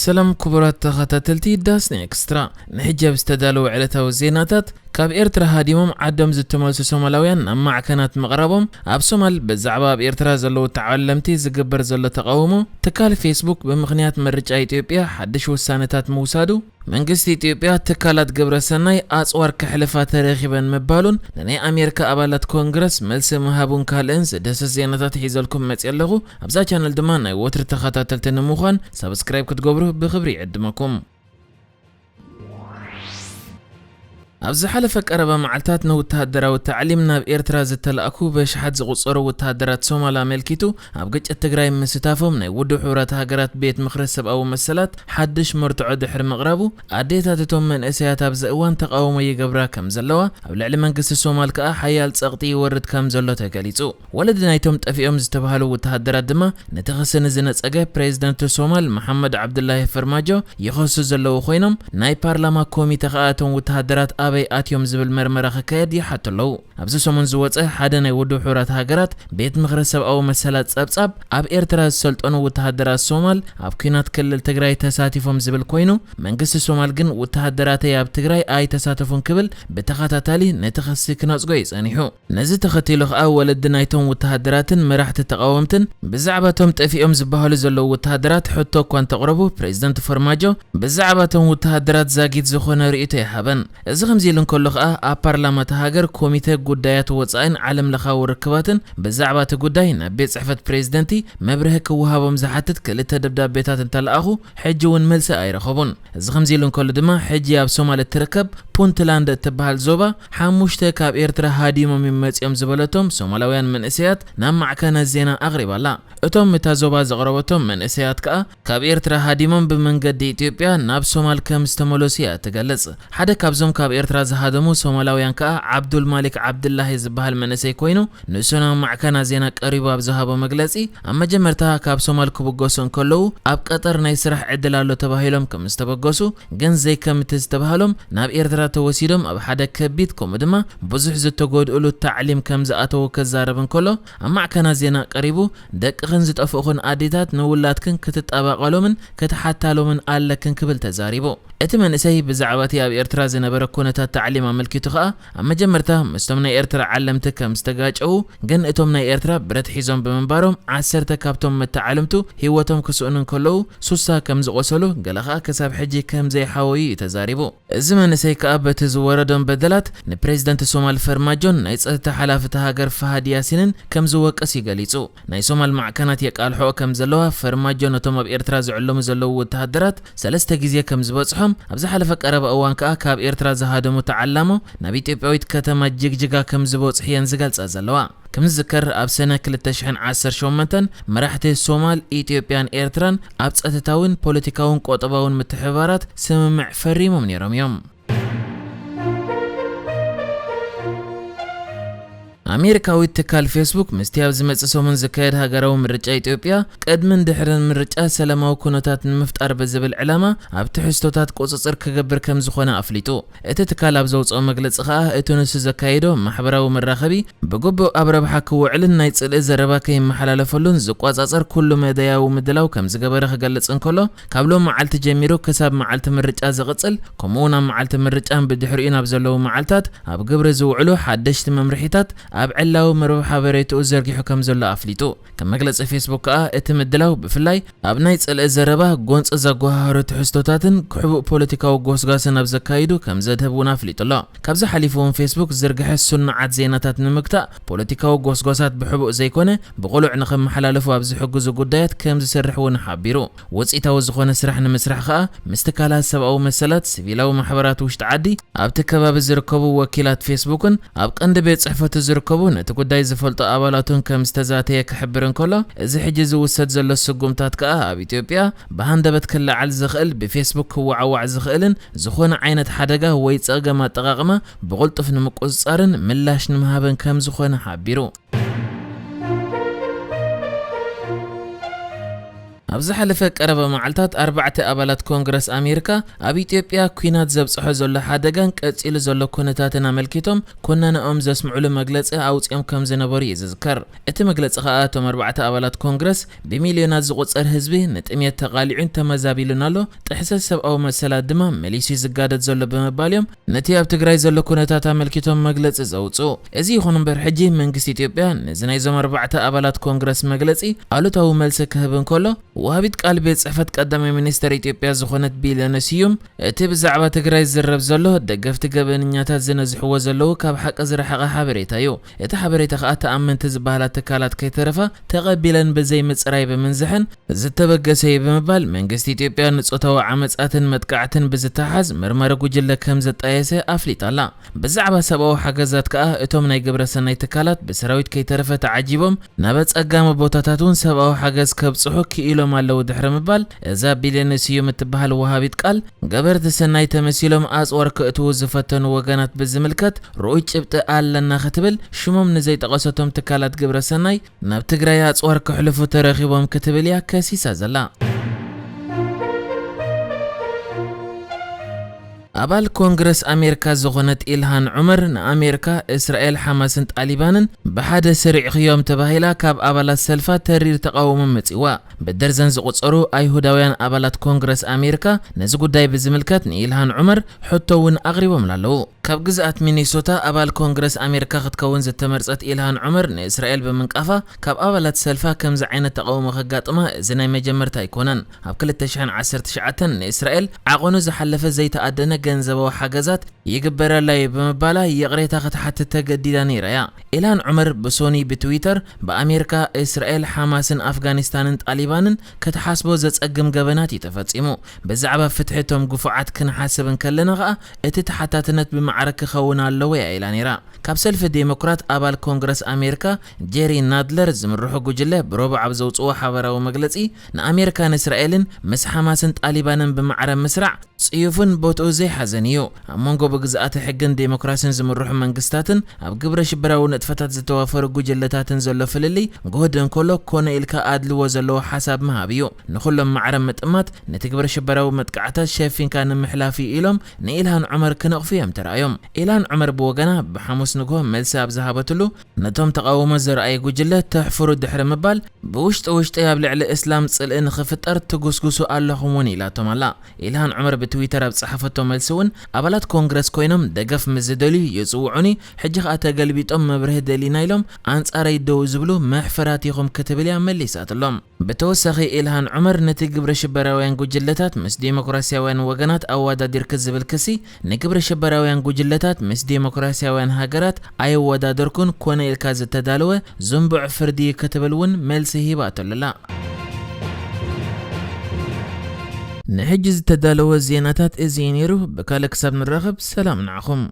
ሰላም ክቡራት ተኸታተልቲ ዳስኒ ኤክስትራ፣ ንሕጂ ኣብ ዝተዳለወ ዕለታዊ ዜናታት፣ ካብ ኤርትራ ሃዲሞም ዓዶም ዝተመልሱ ሶማላውያን ናብ ማዕከናት ምቕራቦም፣ ኣብ ሶማል ብዛዕባ ኣብ ኤርትራ ዘለዉ ተዓለምቲ ዝግበር ዘሎ ተቓውሞ፣ ትካል ፌስቡክ ብምኽንያት ምርጫ ኢትዮጵያ ሓድሽ ውሳነታት ምውሳዱ፣ መንግስቲ ኢትዮጵያ ትካላት ግብረ ሰናይ ኣጽዋር ከሕልፋ ተረኺበን ምባሉን፣ ንናይ ኣሜሪካ ኣባላት ኮንግረስ መልሲ ምሃቡን ካልእን ዝድህስስ ዜናታት ሒዘልኩም መጽየ ኣለኹ። ኣብዛ ቻነል ድማ ናይ ወትሪ ተኸታተልቲ ንምዃን ሳብስክራይብ ክትገብሩ ብኽብሪ ይዕድመኩም። ኣብ ዝሓለፈ ቀረባ መዓልታት ንወተሃደራዊ ታዕሊም ናብ ኤርትራ ዝተላእኩ በሽሓት ዝቑጸሩ ወተሃደራት ሶማል ኣመልኪቱ፣ ኣብ ግጭት ትግራይ ምስታፎም ናይ ውድብ ሕቡራት ሃገራት ቤት ምኽሪ ሰብኣዊ መሰላት ሓድሽ መርትዖ ድሕሪ ምቕራቡ፣ ኣዴታት እቶም መንእሰያት ኣብዚ እዋን ተቓውሞ ይገብራ ከም ዘለዋ፣ ኣብ ልዕሊ መንግስቲ ሶማል ከኣ ሓያል ጸቕጢ ይወርድ ከም ዘሎ ተገሊጹ። ወለዲ ናይቶም ጠፊኦም ዝተባህሉ ወተሃደራት ድማ፣ ነቲ ክሲ ንዝነጸገ ፕሬዚደንት ሶማል መሓመድ ዓብዱላሂ ፈርማጆ ይኸሱ ዘለዉ ኮይኖም፣ ናይ ፓርላማ ኮሚተ ከኣ እቶም ወተሃደራት ኣበይ ኣትዮም ዝብል መርመራ ክካየድ ይሓቱ ኣለዉ። ኣብዚ ሰሙን ዝወጸ ሓደ ናይ ውድብ ሕቡራት ሃገራት ቤት ምኽሪ ሰብኣዊ መሰላት ጸብጻብ፣ ኣብ ኤርትራ ዝሰልጠኑ ወተሃደራት ሶማል ኣብ ኲናት ክልል ትግራይ ተሳቲፎም ዝብል ኮይኑ፣ መንግስቲ ሶማል ግን ወተሃደራተይ ኣብ ትግራይ ኣይተሳተፉን ክብል ብተኸታታሊ ነቲ ክሲ ክነጽጎ እዩ ጸኒሑ። ነዚ ተኸቲሉ ከኣ ወለዲ ናይቶም ወተሃደራትን መራሕቲ ተቓወምትን ብዛዕባ እቶም ጠፊኦም ዝበሃሉ ዘለዉ ወተሃደራት ሕቶ እኳ እንተቕረቡ፣ ፕሬዚደንት ፈርማጆ ብዛዕባ እቶም ወተሃደራት ዛጊት ዝኾነ ርእይቶ ኣይሃበን። እዚ ከምዚ ኢሉ እንከሎ ከኣ፣ ኣብ ፓርላማ እታ ሃገር ኮሚተ ጉዳያት ወጻኢን ዓለም ለኻዊ ርክባትን ብዛዕባ እቲ ጉዳይ ናብ ቤት ጽሕፈት ፕሬዚደንቲ መብርሂ ክወሃቦም ዝሓትት ክልተ ደብዳቤታት እንተለኣኹ፣ ሕጂ እውን መልሲ ኣይረኸቡን። እዚ ከምዚ ኢሉ እንከሎ ድማ፣ ሕጂ ኣብ ሶማል እትርከብ ፑንትላንድ እትበሃል ዞባ፣ ሓሙሽተ ካብ ኤርትራ ሃዲሞም እዮም መጺኦም ዝበለቶም ሶማላውያን መንእሰያት ናብ ማዕከናት ዜና ኣቕሪባ ኣላ። እቶም እታ ዞባ ዘቕረበቶም መንእሰያት ከኣ፣ ካብ ኤርትራ ሃዲሞም ብመንገዲ ኢትዮጵያ ናብ ሶማል ከም ዝተመለሱ እያ ትገልጽ። ሓደ ካብዞም ካብ ኤርትራ ዝሃደሙ ሶማላውያን ከኣ፣ ዓብዱል ማሊክ ዓብድላሂ ዝበሃል መንእሰይ ኮይኑ፣ ንሱ ናብ ማዕከናት ዜና ቀሪቡ ኣብ ዝሃቦ መግለጺ፣ ኣብ መጀመርታ ካብ ሶማል ክብገሱ እንከለዉ፣ ኣብ ቀጠር ናይ ስራሕ ዕድል ኣሎ ተባሂሎም ከም ዝተበገሱ፣ ግን ዘይከምቲ ዝተባህሎም ናብ ኤርትራ ተወሲዶም ኣብ ሓደ ከቢድ ከምኡ ድማ ብዙሕ ዝተጎድእሉ ታዕሊም ከም ዝኣተዉ ክዛረብ እንከሎ፣ ኣብ ማዕከናት ዜና ቀሪቡ፣ ደቅኽን ዝጠፍእኹን ኣዴታት ንውላድክን ክትጣባቐሎምን ክትሓታሎምን ኣለክን ክብል ተዛሪቡ። እቲ መንእሰይ ብዛዕባ እቲ ኣብ ኤርትራ ዝነበረ ኩነታት ታዕሊም ኣመልኪቱ ከኣ፣ ኣብ መጀመርታ ምስቶም ናይ ኤርትራ ዓለምቲ ከም ዝተጋጨዉ፣ ግን እቶም ናይ ኤርትራ ብረት ሒዞም ብምንባሮም፣ ዓሰርተ ካብቶም መተዓልምቱ ህይወቶም ክስእኑ እንከለዉ፣ ሱሳ ከም ዝቖሰሉ፣ ገለ ከኣ ክሳብ ሕጂ ከም ዘይሓወዩ እዩ ተዛሪቡ። እዚ መንእሰይ ከኣ በቲ ዝወረዶም በደላት ንፕሬዚደንት ሶማል ፈርማጆን ናይ ጸጥታ ሓላፊ እታ ሃገር ፋሃድ ያሲንን ከም ዝወቅስ እዩ ገሊጹ። ናይ ሶማል ማዕከናት የቃልሕኦ ከም ዘለዋ፣ ፈርማጆ ነቶም ኣብ ኤርትራ ዝዕለሙ ዘለዉ ወተሃደራት ሰለስተ ግዜ ከም ዝበጽሖም፣ ኣብ ዝሓለፈ ቀረባ እዋን ከኣ ካብ ኤርትራ ዝሃደሙ ተዓላሞ ናብ ኢትዮጵያዊት ከተማ ጅግጅጋ ከም ዝበጽሑ እየን ዝገልጻ ዘለዋ። ከም ዝዝከር፣ ኣብ ሰነ ክልተ ሽሕን ዓሰርተ ሸሞንተን መራሕቲ ሶማል፣ ኢትዮጵያን ኤርትራን ኣብ ጸጥታውን ፖለቲካውን ቆጠባውን ምትሕብባራት ስምምዕ ፈሪሞም ነይሮም እዮም። ኣሜሪካዊት ትካል ፌስቡክ፣ ምስቲ ኣብ ዝመጽእ ሰሙን ዝካየድ ሃገራዊ ምርጫ ኢትዮጵያ፣ ቅድምን ድሕርን ምርጫ ሰላማዊ ኩነታት ንምፍጣር ብዝብል ዕላማ፣ ኣብ ትሕዝቶታት ቁጽጽር ክገብር ከም ዝኾነ ኣፍሊጡ። እቲ ትካል ኣብ ዘውጽኦ መግለጺ ከኣ፣ እቲ ንሱ ዘካየዶ ማሕበራዊ መራኸቢ ብግቡእ ኣብ ረብሓ ክውዕልን ናይ ጽልኢ ዘረባ ከይመሓላለፈሉን ዝቆጻጸር ኩሉ መዳያዊ ምድላው ከም ዝገበረ ክገልጽ እንከሎ፣ ካብ ሎም መዓልቲ ጀሚሩ ክሳብ መዓልቲ ምርጫ ዝቕጽል፣ ከምኡ እውን ኣብ መዓልቲ ምርጫን ብድሕሪኡ ናብ ዘለዉ መዓልታት ኣብ ግብሪ ዝውዕሉ ሓደሽቲ መምርሒታት ኣብ ዕላዊ መርበብ ሓበሬትኡ ዘርጊሑ ከም ዘሎ ኣፍሊጡ። ከም መግለጺ ፌስቡክ ከኣ፣ እቲ ምድላው ብፍላይ ኣብ ናይ ጽልኢ ዘረባ ጎንጺ ዘጓሃህሩ ትሕዝቶታትን ክሕቡእ ፖለቲካዊ ጎስጓስን ኣብ ዘካይዱ ከም ዘድህብ እውን ኣፍሊጡ ኣሎ። ካብዚ ሓሊፉ እውን ፌስቡክ ዝርግሐ ስኑዓት ዜናታት ንምግታእ ፖለቲካዊ ጎስጓሳት ብሕቡእ ዘይኮነ ብቕሉዕ ንኽመሓላለፉ ኣብ ዝሕግዙ ጉዳያት ከም ዝሰርሕ እውን ሓቢሩ። ውጽኢታዊ ዝኾነ ስራሕ ንምስራሕ ከኣ ምስ ትካላት ሰብኣዊ መሰላት፣ ሲቪላዊ ማሕበራት ውሽጢ ዓዲ፣ ኣብቲ ከባቢ ዝርከቡ ወኪላት ፌስቡክን ኣብ ቀንዲ ቤት ጽሕፈቱ ዝርከቡ ነቲ ጉዳይ ዝፈልጡ ኣባላቱን ከም ዝተዛተየ ክሕብር እንከሎ፣ እዚ ሕጂ ዝውሰድ ዘሎ ስጉምታት ከኣ ኣብ ኢትዮጵያ ብሃንደበት ክለዓል ዝኽእል፣ ብፌስቡክ ክወዓዋዕ ዝኽእልን ዝኾነ ዓይነት ሓደጋ ወይ ጸገም ኣጠቓቕማ ብቕልጡፍ ንምቁጽጻርን ምላሽ ንምሃብን ከም ዝኾነ ሓቢሩ። ኣብ ዝሓለፈ ቀረባ መዓልታት ኣርባዕተ ኣባላት ኮንግረስ ኣሜሪካ ኣብ ኢትዮጵያ ኲናት ዘብጽሖ ዘሎ ሓደጋን ቀጺሉ ዘሎ ኩነታትን ኣመልኪቶም ኮነነኦም ዘስምዑሉ መግለጺ ኣውጺኦም ከም ዝነበሩ እዩ ዝዝከር። እቲ መግለጺ ከኣ እቶም ኣርባዕተ ኣባላት ኮንግረስ ብሚልዮናት ዝቑጸር ህዝቢ ንጥሜት ተቓሊዑን ተመዛቢሉን ኣሎ፣ ጥሕሰት ሰብኣዊ መሰላት ድማ መሊሱ ዝጋደድ ዘሎ ብምባል እዮም ነቲ ኣብ ትግራይ ዘሎ ኩነታት ኣመልኪቶም መግለጺ ዘውጽኡ። እዚ ይኹን እምበር ሕጂ መንግስቲ ኢትዮጵያ ነዚ ናይዞም ኣርባዕተ ኣባላት ኮንግረስ መግለጺ ኣሉታዊ መልሲ ክህብ እንከሎ፣ ወሃቢት ቃል ቤት ጽሕፈት ቀዳማይ ሚኒስተር ኢትዮጵያ ዝኾነት ቢለነ ስዩም፣ እቲ ብዛዕባ ትግራይ ዝዝረብ ዘሎ ደገፍቲ ገበነኛታት ዝነዝሕዎ ዘለዉ ካብ ሓቂ ዝረሓቐ ሓበሬታ እዩ። እቲ ሓበሬታ ከኣ ተኣመንቲ ዝበሃላ ትካላት ከይተረፋ ተቐቢለን ብዘይምጽራይ ብምንዝሐን ዝተበገሰ እዩ ብምባል መንግስቲ ኢትዮጵያ ንጾታዊ ዓመጻትን መጥቃዕትን ብዝተሓዝ መርመሪ ጉጅለ ከም ዘጣየሰ ኣፍሊጣ ኣላ። ብዛዕባ ሰብኣዊ ሓገዛት ከኣ እቶም ናይ ግብረ ሰናይ ትካላት ብሰራዊት ከይተረፈ ተዓጂቦም ናብ ኣጸጋሚ ቦታታት እውን ሰብኣዊ ሓገዝ ከብጽሑ ክኢሎም ኣለዉ ድሕሪ ምባል፣ እዛ ቢለነ ስዩም እትበሃል ወሃቢት ቃል ገበርቲ ሰናይ ተመሲሎም ኣጽዋር ክእትዉ ዝፈተኑ ወገናት ብዝምልከት ርኡይ ጭብጢ ኣለና ክትብል ሽሞም ንዘይጠቐሰቶም ትካላት ግብረ ሰናይ ናብ ትግራይ ኣጽዋር ክሕልፉ ተረኺቦም ክትብል እያ ከሲሳ ዘላ። ኣባል ኮንግረስ ኣሜሪካ ዝኾነት ኢልሃን ዑመር ንኣሜሪካ፣ እስራኤል፣ ሓማስን ጣሊባንን ብሓደ ስሪዕኽዮም ተባሂላ ካብ ኣባላት ሰልፋ ተሪር ተቓውሞ መጺዋ። ብደርዘን ዝቑጸሩ ኣይሁዳውያን ኣባላት ኮንግረስ ኣሜሪካ ነዚ ጉዳይ ብዝምልከት ንኢልሃን ዑመር ሕቶ እውን ኣቕሪቦምላ ኣለዉ። ካብ ግዝኣት ሚኒሶታ ኣባል ኮንግረስ ኣሜሪካ ክትከውን ዝተመርጸት ኢልሃን ዑመር ንእስራኤል ብምንቃፋ ካብ ኣባላት ሰልፋ ከምዚ ዓይነት ተቓውሞ ከጋጥማ እዚ ናይ መጀመርታ ኣይኮነን። ኣብ ክልተ ሽሕን ዓሰርተ ትሽዓተን ንእስራኤል ዓቐኑ ዝሓለፈ ዘይተኣደነ ገንዘባዊ ሓገዛት ይግበረላ እዩ ብምባላ ይቕሬታ ክትሓትት ተገዲዳ ነይራ እያ። ኢልሃን ዑመር ብሶኒ ብትዊተር ብኣሜሪካ፣ እስራኤል፣ ሓማስን ኣፍጋኒስታንን ጣሊባንን ክትሓስቦ ዘጸግም ገበናት እዩ ተፈጺሙ። ብዛዕባ ፍትሒ እቶም ግፉዓት ክንሓስብ እንከለና ኸኣ እቲ ተሓታትነት ብማዕረ ክኸውን ኣለዎ እያ ኢላ ነይራ። ካብ ሰልፊ ዴሞክራት ኣባል ኮንግረስ ኣሜሪካ ጄሪ ናድለር ዝምርሑ ጉጅለ ብረቡዕ ኣብ ዘውጽዎ ሓበራዊ መግለጺ ንኣሜሪካን እስራኤልን ምስ ሓማስን ጣሊባንን ብማዕረ ምስራዕ ጽዩፍን ቦትኡ ዘይሓዘን እዩ። ኣብ መንጎ ብግዝኣተ ሕግን ዴሞክራሲን ዝምርሑ መንግስታትን ኣብ ግብረ ሽበራዊ ንጥፈታት ዝተዋፈሩ ጉጅለታትን ዘሎ ፍልልይ ግሁድ እንከሎ ኮነ ኢልካ ኣድልዎ ዘለዎ ሓሳብ ምሃብ እዩ። ንኹሎም ማዕረ ምጥማት ነቲ ግብረ ሽበራዊ መጥቃዕታት ሸፊንካ ንምሕላፍ እዩ ኢሎም ንኢልሃን ዑመር ክነቕፉ እዮም ተራእዮም። ኢልሃን ዑመር ብወገና ብሓሙስ ንግሆ መልሲ ኣብ ዝሃበትሉ ነቶም ተቓውሞ ዘርኣየ ጉጅለ ተሕፍሩ ድሕሪ ምባል ብውሽጢ ውሽጢ ኣብ ልዕሊ እስላም ጽልኢ ንኽፍጠር ትጉስጉሱ ኣለኹም እውን ኢላቶም ኣላ። ኢልሃን ዑመር ብትዊተር ኣብ ጸሓፈቶ መልሲ እውን ኣባላት ኮንግረስ ኮይኖም ደገፍ ምስ ዝደልዩ ይጽውዑኒ፣ ሕጂ ኸኣ ተገልቢጦም መብርሂ ደሊና ኢሎም ኣንጻረይ ደው ዝብሉ መሕፈራት ኢኹም ክትብል እያ መሊሳትሎም። ብተወሳኺ ኢልሃን ዑመር ነቲ ግብረ ሽበራውያን ጉጅለታት ምስ ዴሞክራሲያውያን ወገናት ኣወዳዲርክ ዝብል ክሲ ንግብረ ሽበራውያን ጉጅለታት ምስ ዴሞክራሲያውያን ሃገራት ኣየወዳደርኩን ኮነ ኢልካ ዝተዳለወ ዝንቡዕ ፍርዲ እዩ ክትብል እውን መልሲ ሂባቶ ኣላ። ንሕጂ ዝተዳለወ ዜናታት እዚ እዩ ነይሩ። ብካልእ ክሳብ ንራኸብ ሰላም ንዓኹም።